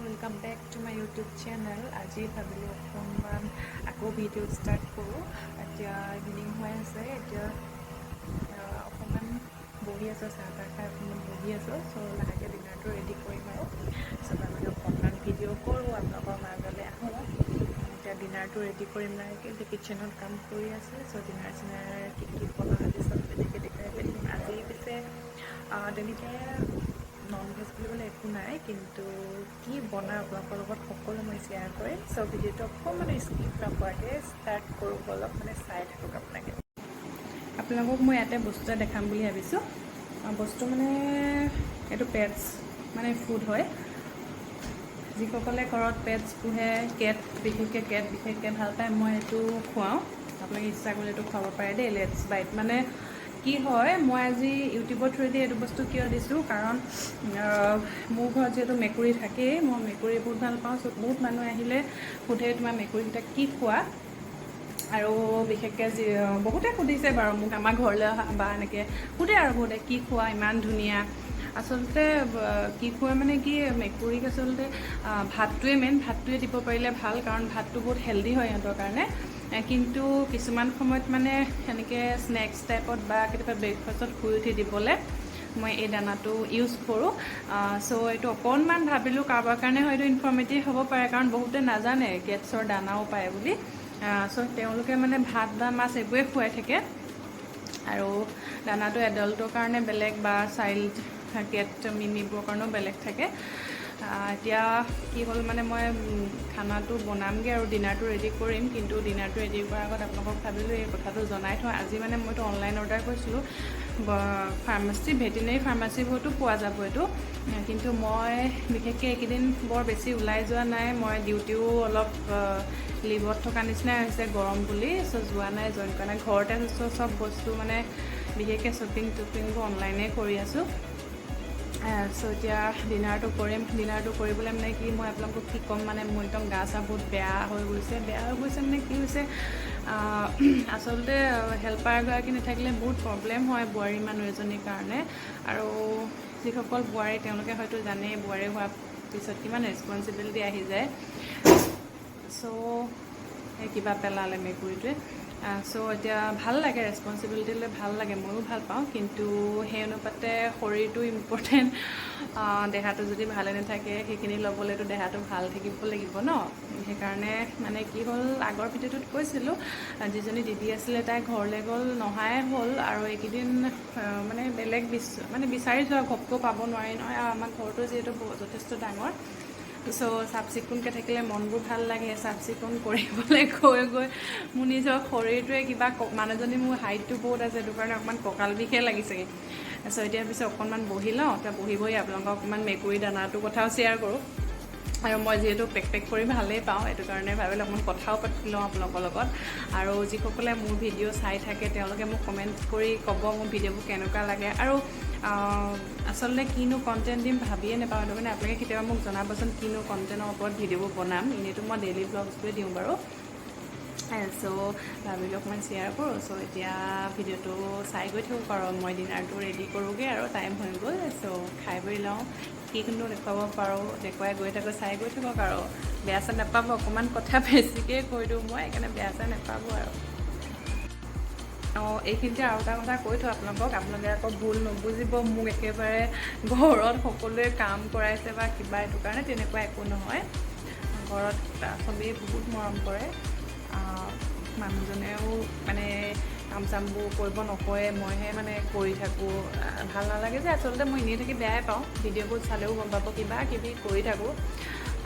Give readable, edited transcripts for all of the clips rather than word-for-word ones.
Welcome back to my YouTube channel. আজি ভাবিলোঁ অকণমান আকৌ ভিডিঅ' ষ্টাৰ্ট কৰোঁ। এতিয়া ইভিনিং হৈ আছে। এতিয়া অকণমান বহি আছোঁ, চাহ তাহ খাই অকণমান বহি আছোঁ। চ' লাহেকৈ ডিনাৰটো ৰেডি কৰিম আৰু চ' ভাবিলোঁ অকণমান ভিডিঅ' কৰোঁ, আপোনালোকৰ মাজলৈ আহোঁ। এতিয়া ডিনাৰটো ৰেডি কৰিম লাহেকৈ। এতিয়া কিটচেনত কাম কৰি আছে। চ' ডিনাৰ চিনাৰ কি কি বনাওঁ আজি চব তেনেকৈ দেখাই গৈ থাকিম। আজি পিছে তেনেকৈ নন ভেজ বুলিবলৈ একো নাই, কিন্তু কি বনাওঁ আপোনালোকৰ লগত সকলো মই শ্বেয়াৰ কৰিম। চ' ভিডিঅ'টো অকণমান স্কিপ নকৰাকৈ ষ্টাৰ্ট কৰোঁ অলপ, মানে চাই থাকক আপোনালোকে। আপোনালোকক মই ইয়াতে বস্তু এটা দেখাম বুলি ভাবিছোঁ। বস্তু মানে এইটো পেটছ মানে ফুড হয়। যিসকলে ঘৰত পেটছ পোহে, কেট বিশেষকৈ, কেট বিশেষকৈ ভাল পায়, মই এইটো খুৱাওঁ। আপোনালোকে ইচ্ছা কৰিলে এইটো খুৱাব পাৰে দেই। Let's bite. মানে কি হয়, মই আজি ইউটিউবৰ থ্ৰুৱেদি এইটো বস্তু কিয় দিছোঁ? কাৰণ মোৰ ঘৰত যিহেতু মেকুৰী থাকেই, মই মেকুৰী বহুত ভাল পাওঁ। চ' বহুত মানুহ আহিলে সোধে, তোমাৰ মেকুৰীকেইটাক কি খোৱা? আৰু বিশেষকৈ যি বহুতে সুধিছে বাৰু মোক, আমাৰ ঘৰলৈ অহা বা এনেকৈ সোধে আৰু বহুতে, কি খোৱা ইমান ধুনীয়া? আচলতে কি খোৱা মানে কি, মেকুৰীক আচলতে ভাতটোৱে মেইন। ভাতটোৱে দিব পাৰিলে ভাল, কাৰণ ভাতটো বহুত হেল্ডি হয় সিহঁতৰ কাৰণে। কিন্তু কিছুমান সময়ত মানে সেনেকৈ স্নেক্স টাইপত বা কেতিয়াবা ব্ৰেকফাষ্টত শুই উঠি দিবলৈ মই এই দানাটো ইউজ কৰোঁ। চ' এইটো অকণমান ভাবিলোঁ কাৰোবাৰ কাৰণে হয়তো ইনফৰ্মেটিভ হ'ব পাৰে, কাৰণ বহুতে নাজানে কেটছৰ দানাও পায় বুলি। চ' তেওঁলোকে মানে ভাত বা মাছ এইবোৰে খুৱাই থাকে। আৰু দানাটো এডাল্টৰ কাৰণে বেলেগ বা চাইল্ড কেট মিমিবোৰৰ কাৰণেও বেলেগ থাকে। এতিয়া কি হ'ল মানে মই খানাটো বনামগৈ আৰু ডিনাৰটো ৰেডি কৰিম। কিন্তু ডিনাৰটো ৰেডি কৰাৰ আগত আপোনালোকক ভাবিলোঁ এই কথাটো জনাই থওঁ। আজি মানে মইতো অনলাইন অৰ্ডাৰ কৰিছিলোঁ। ফাৰ্মাচী, ভেটেনেৰী ফাৰ্মাচীবোৰতো পোৱা যাব এইটো। কিন্তু মই বিশেষকৈ এইকেইদিন বৰ বেছি ওলাই যোৱা নাই। মই ডিউটিও অলপ লিভত থকা নিচিনাই হৈছে গৰম বুলি। চ' যোৱা নাই, জইন কৰা নাই, ঘৰতে আছোঁ। চব বস্তু মানে বিশেষকৈ শ্বপিং টপিংবোৰ অনলাইনে কৰি আছোঁ। চ' এতিয়া ডিনাৰটো কৰিম। ডিনাৰটো কৰিবলৈ মানে কি, মই আপোনালোকক কি ক'ম, মানে মোৰ একদম গা চা বহুত বেয়া হৈ গৈছে। বেয়া হৈ গৈছে মানে কি হৈছে, আচলতে হেল্পাৰ এগৰাকী নাথাকিলে বহুত প্ৰব্লেম হয় বোৱাৰী মানুহ এজনীৰ কাৰণে। আৰু যিসকল বোৱাৰী, তেওঁলোকে হয়তো জানেই বোৱাৰী হোৱাৰ পিছত কিমান ৰেচপনচিবিলিটি আহি যায়। চ' এই কিবা পেলালে মেকুৰীটোৱে। চ' এতিয়া ভাল লাগে, ৰেচপনচিবিলিটি লৈ ভাল লাগে, ময়ো ভাল পাওঁ। কিন্তু সেই অনুপাতে শৰীৰটো ইম্পৰ্টেণ্ট। দেহাটো যদি ভালে নাথাকে, সেইখিনি ল'বলৈতো দেহাটো ভাল থাকিব লাগিব ন? সেইকাৰণে মানে কি হ'ল, আগৰ ভিডিঅ'টোত কৈছিলোঁ, যিজনী দিদি আছিলে তাই ঘৰলৈ গ'ল, নহাই হ'ল। আৰু এইকেইদিন মানে বেলেগ মানে বিচাৰিছোঁ আৰু ঘপকৈ পাব নোৱাৰি নহয়। আৰু আমাৰ ঘৰটো যিহেতু যথেষ্ট ডাঙৰ, চ' চাফ চিকুণকৈ থাকিলে মনবোৰ ভাল লাগে। চাফ চিকুণ কৰিবলৈ গৈ গৈ মোৰ নিজৰ শৰীৰটোৱে কিবা, মানুহজনী মোৰ হাইটটো বহুত আছে, সেইটো কাৰণে অকণমান কঁকাল বিষে লাগিছেগৈ। চ' এতিয়া পিছে অকণমান বহি লওঁ। এতিয়া বহি বহি আপোনালোকক অকণমান মেকুৰী দানাটোৰ কথাও শ্বেয়াৰ কৰোঁ। আৰু মই যিহেতু পেক পেক কৰি ভালেই পাওঁ, সেইটো কাৰণে ভাবিলোঁ অকণমান কথাও পাতি লওঁ আপোনালোকৰ লগত। আৰু যিসকলে মোৰ ভিডিঅ' চাই থাকে, তেওঁলোকে মোক কমেণ্ট কৰি ক'ব মোৰ ভিডিঅ'বোৰ কেনেকুৱা লাগে। আৰু আচলতে কিনো কণ্টেণ্ট দিম ভাবিয়ে নাপাওঁ। সেইটো কাৰণে আপোনালোকে কেতিয়াবা মোক জনাবচোন কিনো কণ্টেণ্টৰ ওপৰত ভিডিঅ'বোৰ বনাম। এনেইতো মই ডেইলি ব্লগছবোৰে দিওঁ বাৰু। চ' ভাবিলোঁ অকণমান শ্বেয়াৰ কৰোঁ। চ' এতিয়া ভিডিঅ'টো চাই গৈ থাকোঁ আৰু মই ডিনাৰটো ৰেডি কৰোঁগৈ আৰু টাইম হৈ গ'ল। চ' খাই বৈ লওঁ। কি কিন্তু দেখুৱাব পাৰোঁ দেখুৱাই গৈ থাকোঁ, চাই গৈ থাকক। আৰু বেয়া চেয়া নাপাব, অকণমান কথা বেছিকৈ কৈ দিওঁ মই, সেইকাৰণে বেয়া চেয়া নাপাব। আৰু অঁ, এইখিনিতে আৰু এটা কথা কৈ থওঁ আপোনালোকক, আপোনালোকে আকৌ ভুল নুবুজিব, মোক একেবাৰে ঘৰত সকলোৱে কাম কৰাইছে বা কিবা এইটো কাৰণে, তেনেকুৱা একো নহয়। ঘৰত চবেই বহুত মৰম কৰে। মানুহজনেও মানে কাম চামবোৰ কৰিব নকৰে, মইহে মানে কৰি থাকোঁ। ভাল নালাগে যে আচলতে মই এনেই থাকি বেয়াই পাওঁ। ভিডিঅ'বোৰ চালেও গম পাব, কিবা কিবি কৰি থাকোঁ।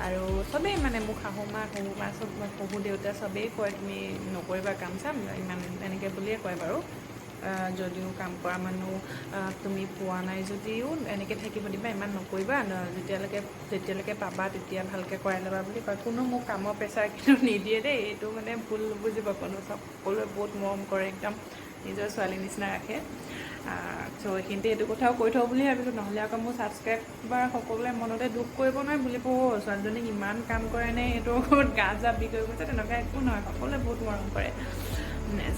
আৰু চবেই মানে মোক শাহু মা, শহু মা, চব, শহু দেউতা চবেই কয়, তুমি নকৰিবা কাম চাম ইমান, এনেকৈ বুলিয়ে কয় বাৰু। যদিও কাম কৰা মানুহ তুমি পোৱা নাই যদিও এনেকৈ থাকিব দিবা, ইমান নকৰিবা, যেতিয়ালৈকে যেতিয়ালৈকে পাবা তেতিয়া ভালকৈ কৰাই ল'বা বুলি কয়। কোনো মোক কামৰ প্ৰেছাৰ কিন্তু নিদিয়ে দেই, এইটো মানে ভুল নুবুজিব কোনো। চব সকলোৱে বহুত মৰম কৰে, একদম নিজৰ ছোৱালীৰ নিচিনা ৰাখে। চ' এইখিনিতে এইটো কথাও কৈ থওঁ বুলি ভাবিলোঁ। নহ'লে আকৌ মোৰ ছাবস্ক্ৰাইবাৰ সকলোৱে মনতে দুখ কৰিব নহয়, বুলিব ছোৱালীজনীক ইমান কাম কৰেনে, এইটো গা চা বিষ হৈ গৈছে। তেনেকুৱা একো নহয়, সকলোৱে বহুত মৰম কৰে।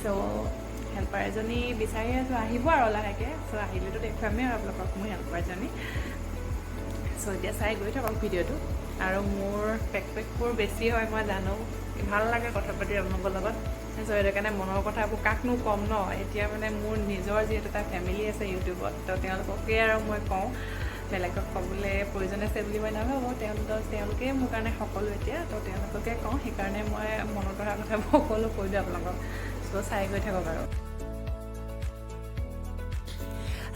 চ' হেল্পাৰ এজনী বিচাৰি আছোঁ, আহিব আৰু লাহেকৈ। চ' আহিলেতো দেখুৱামেই আৰু আপোনালোকক মোৰ হেল্পাৰজনী। চ' এতিয়া চাই গৈ থাকক ভিডিঅ'টো। আৰু মোৰ পেকবোৰ বেছি হয়, মই জানো, ভাল লাগে কথা পাতি আপোনালোকৰ লগত। চ' সেইটো কাৰণে মনৰ কথাবোৰ কাকনো ক'ম ন? এতিয়া মানে মোৰ নিজৰ যিহেতু এটা ফেমিলি আছে ইউটিউবত, তো তেওঁলোককে আৰু মই কওঁ, বেলেগক ক'বলৈ প্ৰয়োজন আছে বুলি মই নাভাবোঁ। তেওঁলোকেই মোৰ কাৰণে সকলো এতিয়া, তো তেওঁলোককে কওঁ। সেইকাৰণে মই মনত অহা কথাবোৰ সকলো কৈ দিওঁ আপোনালোকক। চ' চাই গৈ থাকক। আৰু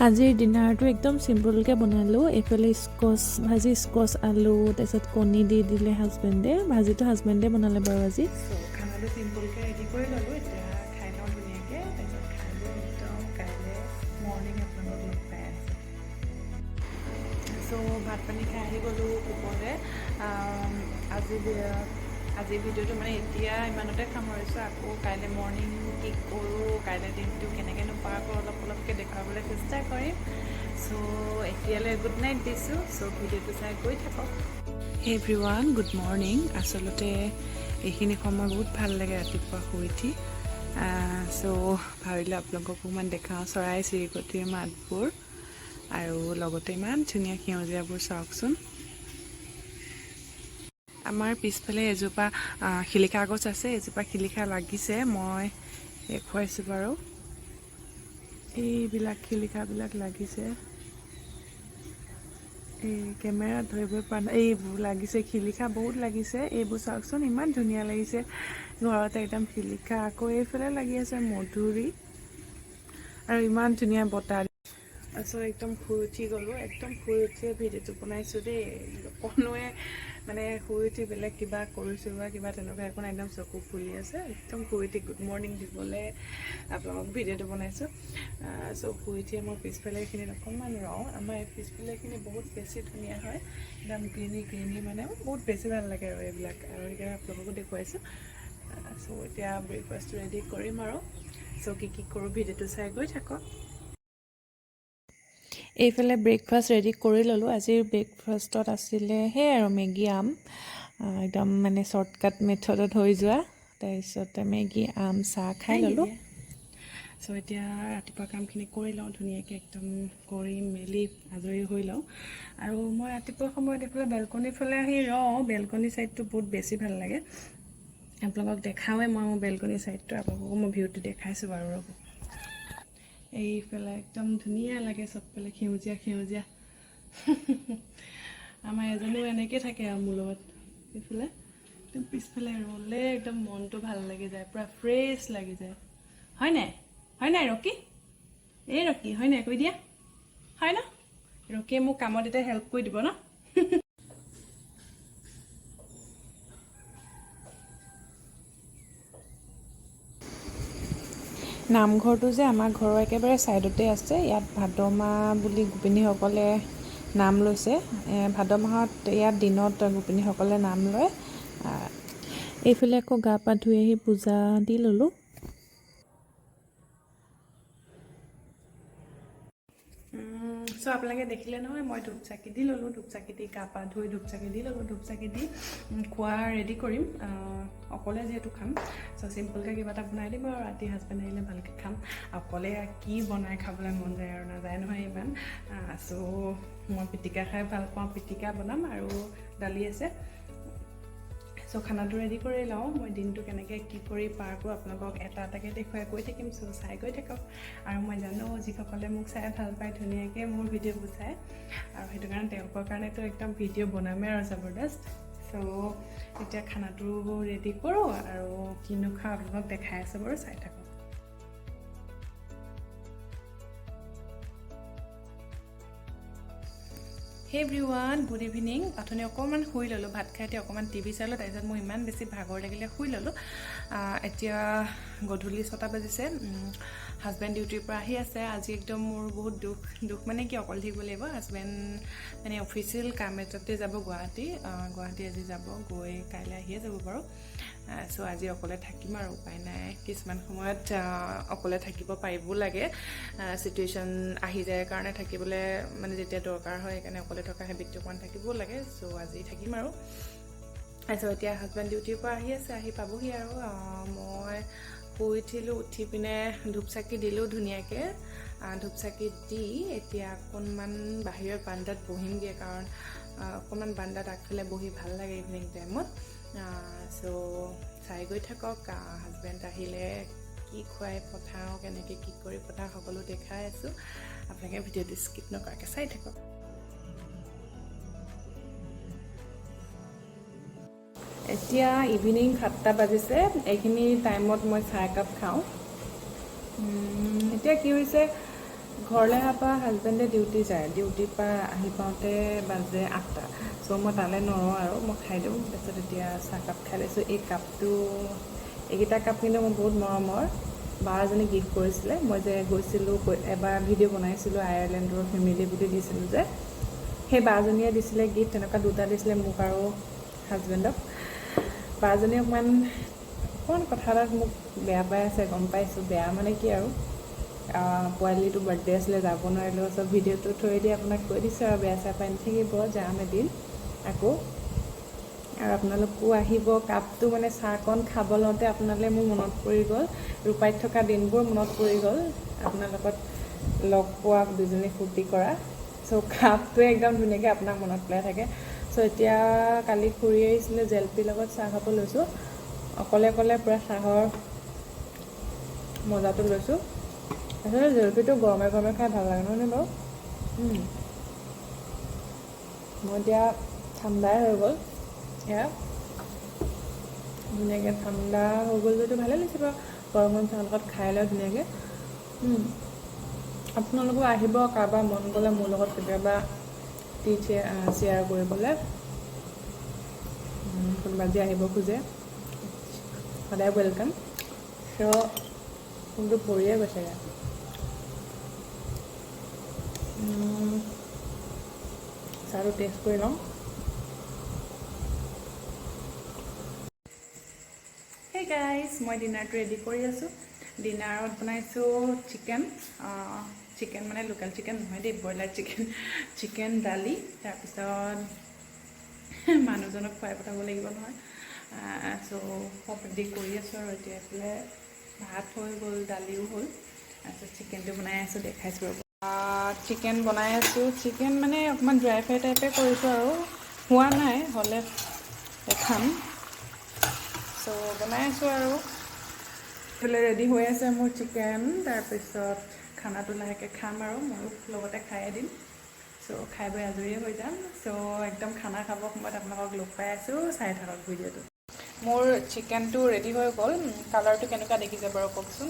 আজিৰ ডিনাৰটো একদম চিম্পলকৈ বনালোঁ। এইফালে স্কচ ভাজি, স্কচ আলু, তাৰপিছত কণী দি দিলে হাজবেণ্ডে। ভাজিটো হাজবেণ্ডে বনালে বাৰু আজি। চ' খানাটো চিম্পলকৈ ৰেডি কৰি ল'লোঁ। এতিয়া খাই লওঁ ধুনীয়াকৈ, তাৰপিছত খাই বৈ একদম কাইলৈ মৰ্ণিং আপোনালোকক লগ পাই আছোঁ। চ' ভাত পানী খাই আহি গ'লোঁ ওপৰলৈ। আজিৰ ভিডিঅ'টো মানে এতিয়া ইমানতে সামৰিছোঁ। আকৌ কাইলৈ মৰ্ণিং কি কৰোঁ, কাইলৈ দিনটো কেনেকৈনো পাৰ কৰোঁ, অলপ অলপকৈ দেখুৱাবলৈ চেষ্টা কৰিম। চ' এতিয়ালৈ গুড নাইট দিছোঁ। চ' ভিডিঅ'টো চাই গৈ থাকক। হে এভৰিৱান, গুড মৰ্ণিং। আচলতে এইখিনি সময় বহুত ভাল লাগে ৰাতিপুৱা শুই উঠি। চ' ভাবিলোঁ আপোনালোকক অকণমান দেখাওঁ চৰাই চিৰিকটিৰ মাতবোৰ আৰু লগতে ইমান ধুনীয়া সেউজীয়াবোৰ চাওকচোন। আমাৰ পিছফালে এজোপা শিলিখা গছ আছে। এজোপা শিলিখা লাগিছে, মই দেখুৱাইছোঁ বাৰু। এইবিলাক শিলিখাবিলাক লাগিছে। এই কেমেৰাত ধৰিবই পৰা নাই। এইবোৰ লাগিছে, শিলিখা বহুত লাগিছে। এইবোৰ চাওকচোন, ইমান ধুনীয়া লাগিছে। ঘৰত একদম শিলিখা। আকৌ এইফালে লাগি আছে মধুৰি আৰু ইমান ধুনীয়া বতাহ। চ' একদম শুই উঠি গ'লোঁ। একদম শুই উঠিয়ে ভিডিঅ'টো বনাইছোঁ দেই। কোনোৱে মানে শুই উঠি বেলেগ কিবা কৰিছোঁ বা কিবা তেনেকুৱা একো নাই। একদম চকু ফুলি আছে, একদম শুই উঠি গুড মৰ্ণিং দিবলৈ আপোনালোকক ভিডিঅ'টো বনাইছোঁ। চ' শুই উঠিয়ে মই পিছফালে এইখিনিত অকণমান ৰওঁ। আমাৰ এই পিছফালেখিনি বহুত বেছি ধুনীয়া হয়, একদম গ্ৰীণি গ্ৰীণি, মানে বহুত বেছি ভাল লাগে আৰু এইবিলাক আৰু সেইকাৰণে আপোনালোককো দেখুৱাইছোঁ। চ' এতিয়া ব্ৰেকফাষ্টটো ৰেডি কৰিম আৰু চ' কি কি কৰোঁ ভিডিঅ'টো চাই গৈ থাকক। এইফালে ব্ৰেকফাষ্ট ৰেডি কৰি ল'লোঁ। আজিৰ ব্ৰেকফাষ্টত আছিলে সেই আৰু মেগী আম, একদম মানে শ্বৰ্টকাট মেথডত হৈ যোৱা। তাৰপিছতে মেগী আম চাহ খাই ল'লোঁ। চ' এতিয়া ৰাতিপুৱা কামখিনি কৰি লওঁ ধুনীয়াকৈ, একদম কৰি মেলি আজৰি হৈ লওঁ। আৰু মই ৰাতিপুৱা সময়ত এইফালে বেলকনিৰ ফালে আহি ৰওঁ। বেলকনি ছাইডটো বহুত বেছি ভাল লাগে। আপোনালোকক দেখাওঁৱে মই মোৰ বেলকনি ছাইডটো। আপোনালোককো মই ভিউটো দেখাইছোঁ বাৰু, ৰ'ব। এইফালে একদম ধুনীয়া লাগে, চবফালে সেউজীয়া সেউজীয়া। আমাৰ এজনীও এনেকৈ থাকে আৰু মোৰ লগত। এইফালে একদম পিছফালে ৰ'লে একদম মনটো ভাল লাগি যায়, পূৰা ফ্ৰেছ লাগি যায়। হয় নাই? হয় নাই ৰকি? এই ৰকি, হয় নাই কৈ দিয়া? হয় ন? ৰকিয়ে মোক কামত এতিয়া হেল্প কৰি দিব ন? নামঘৰটো যে আমাৰ ঘৰৰ একেবাৰে ছাইডতে আছে। ইয়াত ভাদ মাহ বুলি গোপিনীসকলে নাম লৈছে। ভাদ মাহত ইয়াত দিনত গোপিনীসকলে নাম লয়। এইফালে আকৌ গা পা ধুই আহি পূজা দি ল'লোঁ। চ' আপোনালোকে দেখিলে নহয়, মই ধূপ চাকি দি ল'লোঁ। ধূপ চাকি দি, গা পা ধুই ধূপ চাকি দি ল'লোঁ। ধূপ চাকি দি খোৱা ৰেডি কৰিম। অকলে যিহেতু খাম, চ' চিম্পলকৈ কিবা এটা বনাই দিম আৰু ৰাতি হাজবেণ্ড আহিলে ভালকৈ খাম। অকলে কি বনাই খাবলৈ মন যায় আৰু নাযায় নহয় ইমান। চ' মই পিটিকা খাই ভাল পাওঁ, পিটিকা বনাম আৰু দালি আছে। চ' খানাটো ৰেডি কৰি লওঁ। মই দিনটো কেনেকৈ কি কৰি পাৰ কৰোঁ আপোনালোকক এটা এটাকৈ দেখুৱাই গৈ থাকিম। চ' চাই গৈ থাকক। আৰু মই জানো, যিসকলে মোক চাই ভাল পায়, ধুনীয়াকৈ মোৰ ভিডিঅ'বোৰ চায় আৰু সেইটো কাৰণে তেওঁলোকৰ কাৰণেতো একদম ভিডিঅ' বনামেই আৰু জবৰদস্ত। চ' এতিয়া খানাটো ৰেডি কৰোঁ আৰু কিনো খাওঁ আপোনালোকক দেখাই আছোঁ বাৰু, চাই থাকক। হে এভৰিৱান, গুড ইভিনিং। অথনি অকণমান শুই ল'লোঁ। ভাত খাই এতিয়া অকণমান টিভি চালোঁ। তাৰপিছত মোৰ ইমান বেছি ভাগৰ লাগিলে, শুই ল'লোঁ। এতিয়া গধূলি 6টা বাজিছে। হাজবেণ্ড ডিউটিৰ পৰা আহি আছে। আজি একদম মোৰ বহুত দুখ। দুখ মানে কি, অকলে থাকিব লাগিব। হাজবেণ্ড মানে অফিচিয়েল কাম এটাতে যাব গুৱাহাটী। গুৱাহাটী আজি যাব, গৈ কাইলৈ আহিয়ে যাব বাৰু। চ' আজি অকলে থাকিম আৰু উপায় নাই। কিছুমান সময়ত অকলে থাকিব পাৰিবও লাগে। চিটুৱেশ্যন আহি যায় কাৰণে থাকিবলৈ মানে যেতিয়া দৰকাৰ হয়, সেইকাৰণে অকলে থকা হেবিটটো অকণমান থাকিবও লাগে। চ' আজি থাকিম আৰু। চ' এতিয়া হাজবেণ্ড ডিউটিৰ পৰা আহি আছে, আহি পাবহি আৰু। মই শুই উঠিলোঁ, উঠি পিনে ধূপ চাকি দিলোঁ ধুনীয়াকৈ। ধূপ চাকি দি এতিয়া অকণমান বাহিৰৰ বাৰান্দাত বহিমগৈ, কাৰণ অকণমান বাৰাণ্ডাত আগফালে বহি ভাল লাগে ইভিনিং টাইমত। চ' চাই গৈ থাকক। হাজবেণ্ড আহিলে কি খুৱাই পঠাওঁ, কেনেকৈ কি কৰি পঠাওঁ, সকলো দেখাই আছোঁ। আপোনালোকে ভিডিঅ'টো স্কিপ নকৰাকৈ চাই থাকক। এতিয়া ইভিনিং 7টা বাজিছে। এইখিনি টাইমত মই চাহ একাপ খাওঁ। এতিয়া কি হৈছে, ঘৰলৈ অহাৰ পৰা হাজবেণ্ডে ডিউটি যায়, ডিউটিৰ পৰা আহি পাওঁতে বাজে 8টা। চ' মই তালৈ নৰওঁ আৰু মই খাই দিওঁ। তাৰপিছত এতিয়া চাহকাপ খাই লৈছোঁ। এই কাপটো, এইকেইটা কাপ কিন্তু মোৰ বহুত মৰমৰ। বা এজনী গিফ্ট কৰিছিলে। মই যে গৈছিলোঁ, এবাৰ ভিডিঅ' বনাইছিলোঁ, আয়াৰলেণ্ডৰ ফেমিলি বুলি দিছিলোঁ যে, সেই বাজনীয়ে দিছিলে গিফ্ট। তেনেকুৱা দুটা দিছিলে মোক আৰু হাজবেণ্ডক। বাজনী অকণমান অকণমান কথা এটাত মোক বেয়া পাই আছে, গম পাইছোঁ। বেয়া মানে কি আৰু, পোৱালিটো বাৰ্থডে আছিলে, যাব নোৱাৰিলোঁ। চব ভিডিঅ'টো থৈ দি আপোনাক কৈ দিছোঁ আৰু, বেয়া চেয়া পাই নাথাকিব। যাম এদিন আকৌ আৰু আপোনালোকো আহিব। কাপটো মানে চাহকণ খাব লওঁতে আপোনালৈ মোৰ মনত পৰি গ'ল, ৰূপাইত থকা দিনবোৰ মনত পৰি গ'ল, আপোনাৰ লগত লগ পোৱা, দুজনী ফূৰ্তি কৰা। চ' কাপটোৱে একদম ধুনীয়াকৈ আপোনাক মনত পেলাই থাকে। চ' এতিয়া কালি খুৰী আহিছিলে, জেলপিৰ লগত চাহ খাব লৈছোঁ। অকলে অকলে পূৰা চাহৰ মজাটো লৈছোঁ। আচলতে জেলেপিটো গৰমে গৰমে খাই ভাল লাগে, নহয়নে বাৰু? মই এতিয়া ঠাণ্ডাই হৈ গ'ল। এয়া ধুনীয়াকৈ ঠাণ্ডা হৈ গ'ল যদিও ভালে লাগিছে বাৰু। গৰম গৰম চাহৰ লগত খাই লৈ ধুনীয়াকৈ। আপোনালোকো আহিব কাৰোবাৰ মন গ'লে মোৰ লগত কেতিয়াবা টি শ্বেয়াৰ কৰিবলৈ। কোনোবা যদি আহিব খোজে, সদায় welcome. চ' ফোনটো পৰিয়ে গৈছেগৈ। চাহটো টেষ্ট কৰি লওঁ। হে গাইজ, মই ডিনাৰটো ৰেডি কৰি আছোঁ। ডিনাৰত বনাইছোঁ চিকেন। চিকেন মানে লোকেল চিকেন নহয় দেই, ব্ৰইলাৰ চিকেন। চিকেন, দালি। তাৰপিছত মানুহজনক খুৱাই পঠাব লাগিব নহয়। চ' চব ৰেডি কৰি আছোঁ আৰু এতিয়া এইফালে ভাত হৈ গ'ল, দালিও হ'ল, তাৰপিছত চিকেনটো বনাই আছোঁ, দেখাইছোঁ ৰ'ব। চিকেন বনাই আছোঁ। চিকেন মানে অকণমান ড্ৰাই ফ্ৰাই টাইপে কৰিছোঁ আৰু, হোৱা নাই, হ'লে দেখাম। চ' বনাই আছোঁ আৰু এইফালে ৰেডি হৈ আছে মোৰ চিকেন। তাৰপিছত খানাটো লাহেকৈ খাম আৰু ময়ো লগতে খায়ে দিম। চ' খাই বৈ আজৰিয়ে হৈ যাম। চ' একদম খানা খাব সময়ত আপোনালোকক লগ পাই আছোঁ। চাই থাকক ভিডিঅ'টো। মোৰ চিকেনটো ৰেডি হৈ গ'ল। কালাৰটো কেনেকুৱা দেখিছে বাৰু কওকচোন?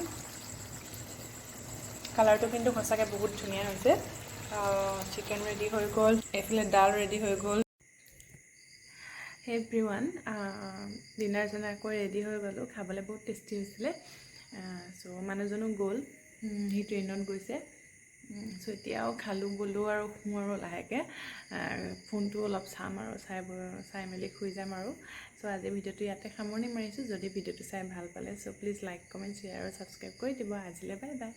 কালাৰটো কিন্তু সঁচাকৈ বহুত ধুনীয়া হৈছে। চিকেন ৰেডি হৈ গ'ল, এইফালে দাল ৰেডি হৈ গ'ল। এভৰি ওৱান, ডিনাৰ চিনাৰ কৰি ৰেডি হৈ গ'লোঁ। খাবলৈ বহুত টেষ্টি হৈছিলে। চ' মানুহজনো গ'ল, সি ট্ৰেইনত গৈছে। চ' এতিয়াও খালোঁ বলোঁ আৰু শুওঁ আৰু লাহেকৈ ফোনটো অলপ চাম আৰু চাই মেলি শুই যাম আৰু। চ' আজি ভিডিঅ'টো ইয়াতে সামৰণি মাৰিছোঁ। যদি ভিডিঅ'টো চাই ভাল পালে, so please like, comment, share আৰু ছাবস্ক্ৰাইব কৰি দিব। আজিলৈ বাই বাই।